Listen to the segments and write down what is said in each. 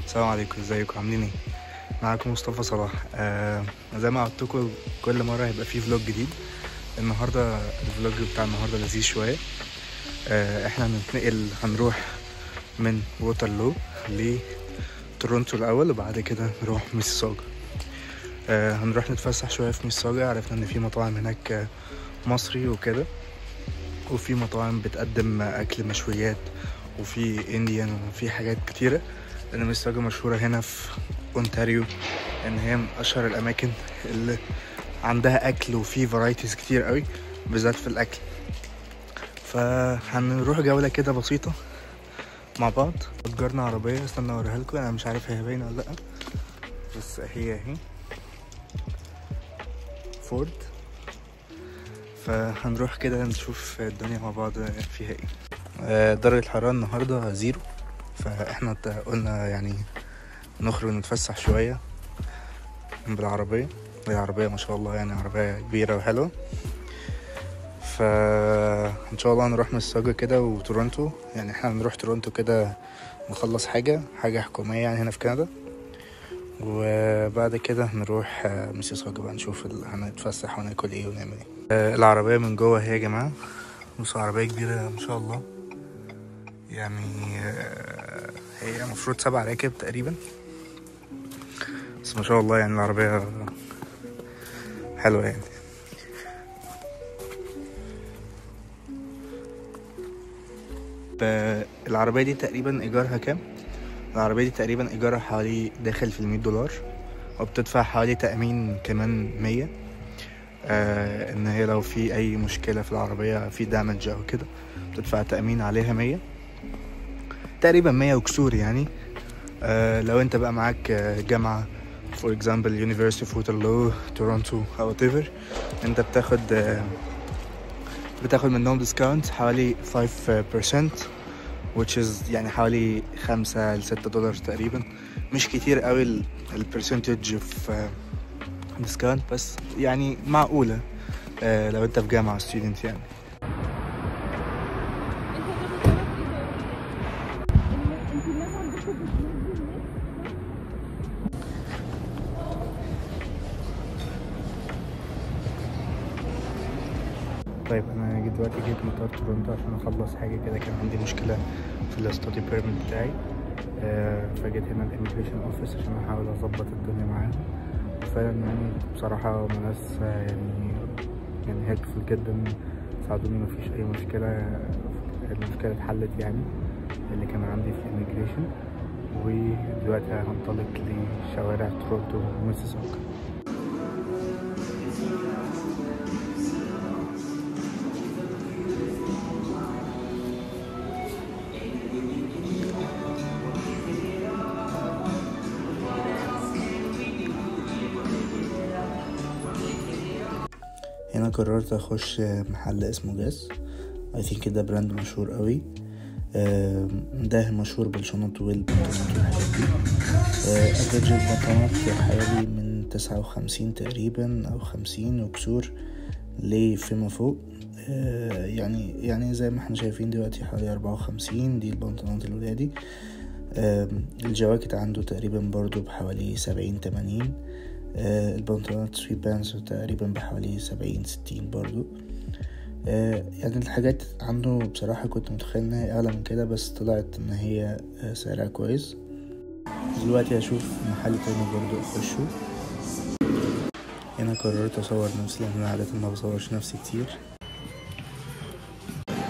السلام عليكم، ازيكم عاملين ايه؟ معاكم مصطفى صلاح. زي ما وعدتكم كل مرة هيبقى فيه vlog جديد. النهارده ال vlog بتاع النهارده لذيذ شوية. احنا هنتنقل، هنروح من ووترلو لتورونتو الاول وبعد كده نروح ميسيساجا. هنروح نتفسح شوية في ميسيساجا. عرفنا ان في مطاعم هناك مصري وكده، وفي مطاعم بتقدم اكل مشويات، وفي Indian، وفي حاجات كتيرة. لان ميسيساجا مشهورة هنا في اونتاريو ان هي من اشهر الاماكن اللي عندها اكل، وفي varieties كتير قوي بالذات في الاكل. فهنروح جولة كده بسيطة مع بعض. اجرنا عربية، استنى اوريها لكم، انا مش عارف هي باينة ولا لا، بس هي اهي فورد. فهنروح كده نشوف الدنيا مع بعض فيها ايه. درجة الحرارة النهاردة 0، فاحنا قلنا يعني نخرج نتفسح شوية بالعربية. العربية ما شاء الله يعني عربية كبيرة وحلوة. فان شاء الله هنروح ميسيساجا كده وتورونتو. يعني احنا هنروح تورونتو كده نخلص حاجة حكومية يعني هنا في كندا، وبعد كده هنروح ميسيساجا بقى نشوف هنتفسح وناكل ايه ونعمل ايه. العربية من جوه اهي يا جماعة، بصوا عربية كبيرة ما شاء الله، يعني هي المفروض 7 راكب تقريبا، بس ما شاء الله يعني العربية حلوة يعني. العربية دي تقريبا ايجارها كام؟ العربية دي تقريبا ايجارها حوالي داخل في $100، وبتدفع حوالي تأمين كمان 100، ان هي لو في اي مشكلة في العربية، في damage او كده، بتدفع تأمين عليها 100 تقريبا، 100 وكسور يعني. لو انت بقى معاك جامعة for example University of Waterloo، تورونتو او whatever، انت بتاخد منهم discount حوالي 5% which is يعني حوالي 5 ل 6 دولار تقريبا. مش كتير قوي ال percentage في discount، بس يعني معقولة لو انت في جامعة student يعني. طيب انا دلوقتي جيت مطار تورونتو عشان اخلص حاجة كده، كان عندي مشكلة في ال study permit بتاعي، فجيت هنا ال immigration office عشان احاول اظبط الدنيا معاهم. وفعلا يعني بصراحة هم ناس يعني helpful جدا، ساعدوني، مفيش اي مشكلة، المشكلة اتحلت يعني اللي كان عندي في ال immigration. ودلوقتي هنطلق لشوارع تورونتو وميسيساجا. هنا قررت اخش محل اسمه Guess. I think ده brand مشهور قوي، ده مشهور بالشنط والبنطلونات والحاجات دي. average البنطلونات حوالي من 59 تقريبا او 50 وكسور لفيما فوق. يعني زي ما احنا شايفين دلوقتي حوالي 54 دي البنطلونات الولادي. الجواكت عنده تقريبا برضو بحوالي 70 80. البنطلونات sweatpants تقريبا بحوالي 70 60 برضو. يعني الحاجات عنده بصراحة كنت متخيل انها اعلى من كده، بس طلعت ان هي سعرها كويس. دلوقتي هشوف محل تاني برضو اخشه. هنا قررت اصور نفسي لان انا عادة ما بصورش نفسي كتير.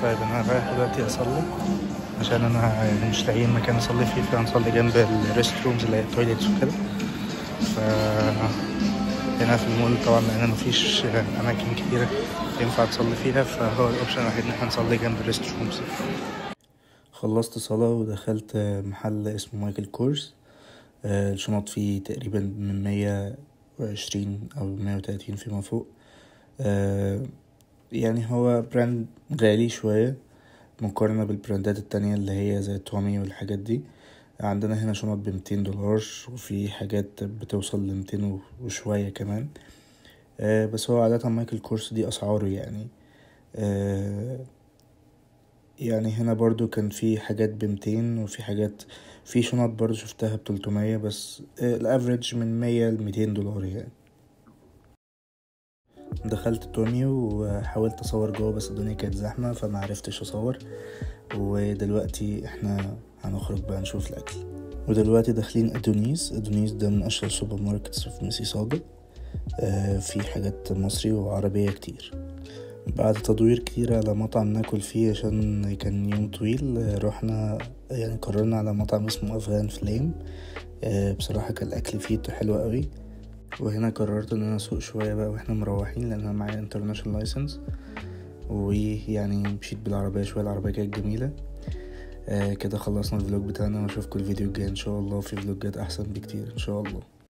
طيب انا رايح دلوقتي اصلي عشان انا يعني مش لاقيين مكان اصلي فيه، فهنصلي جنب ال restrooms اللي هي ال toilets وكده. هنا في المول طبعا لان مفيش اماكن كتيرة ينفع تصلي فيها، فهو ال option الوحيد ان احنا نصلي جنب ال restrooms. خلصت صلاة ودخلت محل اسمه Michael Kors. الشنط فيه تقريبا من 120 او 130 فيما فوق. يعني هو brand غالي شوية مقارنة بالبراندات التانية اللي هي زي تومي والحاجات دي. عندنا هنا شنط ب$200، وفي حاجات بتوصل ل200 وشوية كمان. بس هو عادة Michael Kors دي أسعاره يعني. يعني هنا برضو كان في حاجات ب200، وفي حاجات في شنط برضو شفتها ب300، بس ال average من 100 ل200 دولار يعني. دخلت تومي وحاولت اصور جوه، بس الدنيا كانت زحمة فما عرفتش اصور. ودلوقتي احنا هنخرج بقى نشوف الاكل. ودلوقتي داخلين ادونيس. ادونيس ده من اشهر ال supermarkets في ميسيساجا، في حاجات مصري وعربية كتير. بعد تدوير كتير على مطعم ناكل فيه عشان كان يوم طويل، رحنا يعني قررنا على مطعم اسمه Afghan Flame. بصراحة كان الأكل فيه حلو قوي. وهنا قررت ان انا اسوق شوية بقى واحنا مروحين، لان انا معايا international license، ويعني مشيت بالعربية شوية، العربية كانت جميلة. كده خلصنا ال vlog بتاعنا، واشوفكم الفيديو الجاي ان شاء الله في فلوجات احسن بكتير ان شاء الله.